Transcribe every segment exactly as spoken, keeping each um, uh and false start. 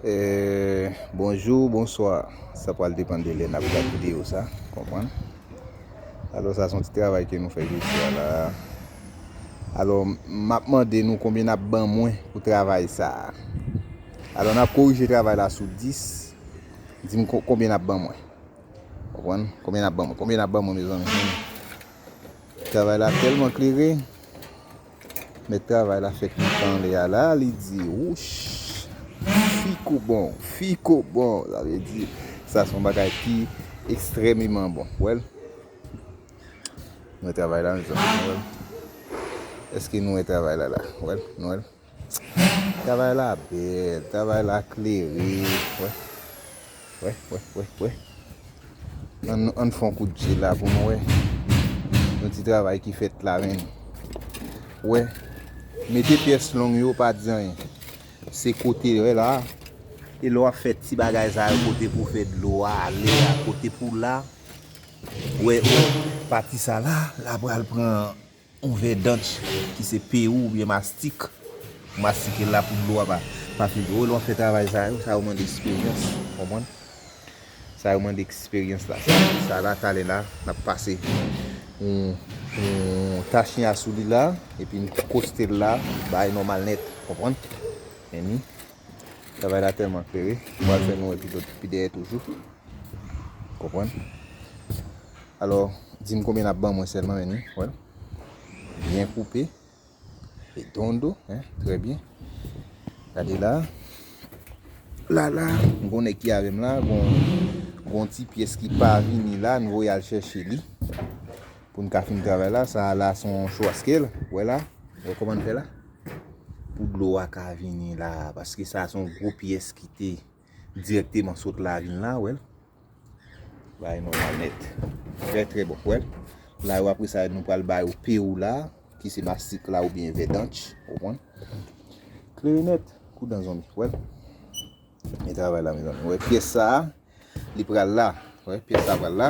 Eh, bonjou, bonswa. Sa pral depann de lè n ap gad videyo sa, konprann? Alò, sa se yon ti travay ke nou fè jodi a la. Alò, m ap mande nou konbyen n ap ban mwen pou travay sa a. Alò, n ap korije travay la sou dis. Di m ko- konbyen n ap ban mwen. Konprann? Konbyen n ap ban mwen? Konbyen n ap ban mwen, mezanmi? Travay la tèlman klere. Mèt travay la fèk monte anlè a la, li di, wouch, fico bom, fico bom. Sa vle di, sa se yon bagay ki ekstrèmeman bon. Wè l. Nou wè travay la, mezanmi, nou wè l. Èske nou wè travay la la? Wè l, nou wè l. Travay la bèl, travay la klere. Wè. Wè, wè, wè, wè. Ann, ann fè yon kout je la pou nou wè. Yon ti travay ki fèt la, men. Wè. Mete pyès long yo, pa di anyen. Se kote, wè la. E lè w ap fè ti bagay sa yo, kote pou fè dlo a ale a, kote pou la. Wè, wè. Pati sa la, la pral pran yon vèdant ki se pewou oubyen mastik. Ou mastike l la pou dlo a pa, pa fin. Wè, lè w ap fè travay sa yo, sa yo mande eksperyans, konprann? Sa yo mande eksperyans la. Sa, sa la, talè la, n ap pase yon, yon tachnya sou li la, epi n koste l la, bay nòmal nèt, konprann? Men ni, travay la tèlman klere, m pral fè nou wè pi, pi dèyè toujou. Konprann? Alò, di m konbyen n ap ban mwen sèlman, men ni, wè. Byen koupe. Redondo, hein, trè byen. Gade la. La, la, m gon nèg ki avè m la, gon, gon ti pyès ki pa vini la, n voye al chèche li. Pou n ka fin travay la, sa la se yon chwaskèl, wè la, wè kòman n fè la. Pou dlo a ka vini la, paske sa se yon gwo pyès ki te dirèkteman sot la vin la, wè l. Bay nòmal nèt. Trè, trè bon. Wè l. La yo apre sa, nou pral ba yo pewou la, ki se mastik la oubyen vèdant, ou konprann? Klere nèt, kou dan zonbi. Wè l. E travay la, mezanmi. Wè pyès sa a, li pral la. Wè, pyès sa pral la.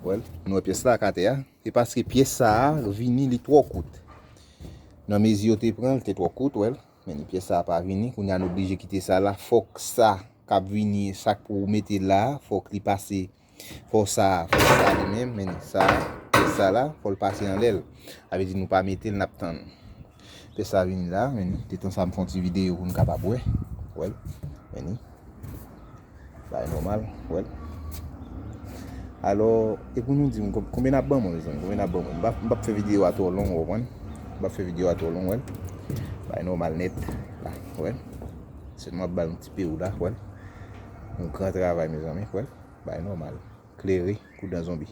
Wè l. Nou wè pyès la ak atè a. Se paske pyès sa a vini, li twò kout. Nan mezi yo te pran, li te twò kout, wè l. Men ni pyès sa a pa vini. Kounye a, nou oblije kite sa la. Fòk sa k ap vini, sa k pou mete la, fòk li pase. Fò sa, fò sa li menm, men sa, sa la, fò l pase anlè l. Sa vle di nou pa mete l, n ap tann. Pyès sa vini la, men ni, detan sa m fè yon ti videyo pou n kapab wè. Wè l, men ni. Bay nòmal, wè l. Alò, e pou nou di m kon- konbyen n ap ban mwen, mezanmi, konbyen n ap ban mwen. M p ap, m p ap fè videyo a twò long, ou konprann? M p ap fè videyo a twò long, wè l. Bay nòmal nèt, la, wè l. Sèlman ap ba l yon ti pewou la, wè l. Yon gran travay, mezanmi, wè l. Bay nòmal. Klere, kou dan zonbi.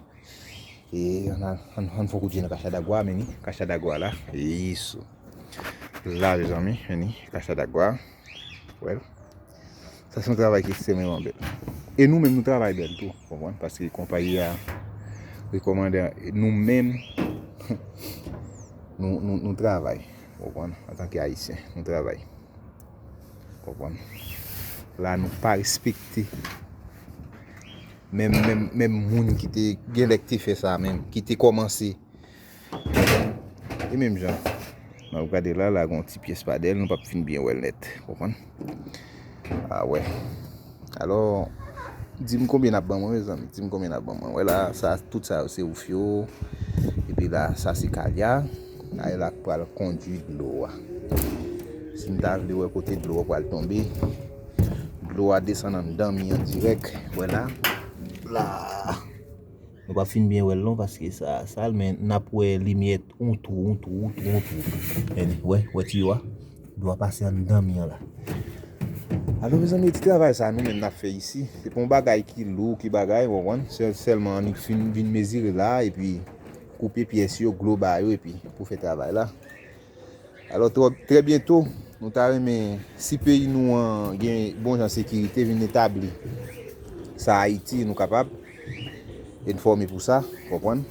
E ann, ann, ann fè yon kout je nan kachadagwa, men ni, kachadagwa la. Isso. La, mezanmi, men ni, kachadagwa. Wè l. Sa se yon travay ki ekstrèmeman bèl. E nou menm, nou travay bèl tou, konprann? Paske konpayi a rekòmande nou menm, nou, nou, nou travay, konprann? Antanke Ayisyen, nou travay. Konprann? La, nou pa respekte. Menm, menm, menm moun ki te gen lè ki te fè sa menm, ki te kòmanse. E menm jan. N ap gade la, la gon ti pyès pa dèyè l, nou p ap fin byen wè l nèt. Konprann? A wè. Alò, di m konbyen n ap ban mwen, mezanmi. Di m konbyen n ap ban mwen. Wè la, sa, tout sa yo se wouf yo. Epi la, sa se kalya. Kalya la k pral kondui dlo a. Si n ta vle wè kote dlo a pral tonbe, dlo a desann anndan mi an dirèk. Wè la. La. Nou p ap fin byen wè l non, paske sa sal, men n ap wè limyè yon twou, yon twou, yon twou, yon twou. Men wè, wè tiyo a. Dlo a pase anndan mi an la. Alò, mezanmi, ti travay sa nou menm n ap fè isi. Se pa yon bagay ki lou, ki bagay, ou konprann? Sèl, sèlman annik fin vin mezire la, epi koupe pyès yo, glo ba yo, epi pou fè travay la. Alò, twò, trè byento, nou ta renmen, si peyi nou an gen bon jan sekirite, vin etabli sa Ayiti, nou kapab enfòme pou sa, konprann?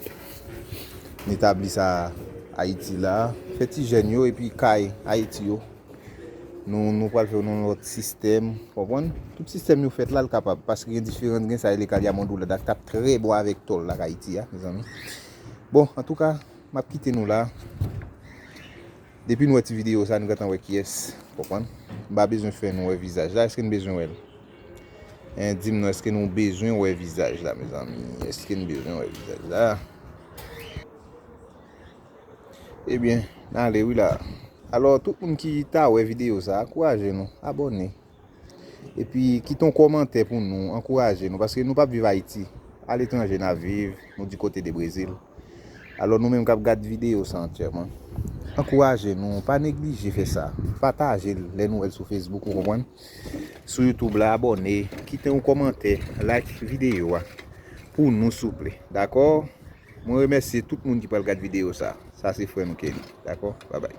N etabli sa Ayiti la, fè ti jèn yo, epi kay Ayiti yo. Nou, nou pral fè yo nan lòt sistèm, konprann? Tout sistèm yo fèt la, l kapab, paske gen diferans, gen sa rele kalya mondoulad, ak t ap trè bon avèk tòl la k Ayiti a, mezanmi. Bon, antouka, m ap kite nou la. Depi nou wè ti videyo sa, nou gentan wè kiyès. Konprann? M pa bezwen fè nou wè vizaj la. Èske n bezwen wè l? Hein, di m non, èske nou bezwen wè vizaj la, mezanmi? Èske n bezwen wè vizaj la? Ebyen, n ale wi la. Alò, tout moun ki ta wè videyo sa, ankouraje nou, abòne. Epi, kite yon kòmantè pou nou, ankouraje nou, paske nou p ap viv Ayiti. Aletranje n ap viv, nou di kote de Brezil. Alò, nou menm k ap gad videyo sa antyèman, ankouraje nou, pa neglije fè sa. Pataje l lè nou wè l sou Facebook, ou konprann? Sou YouTube la, abòne, kite yon kòmantè, like videyo a pou nou, souple. Dakò? Mwen remèsye tout moun ki pral gad videyo sa. Sa se frè nou Kenny. Dakò? Babay.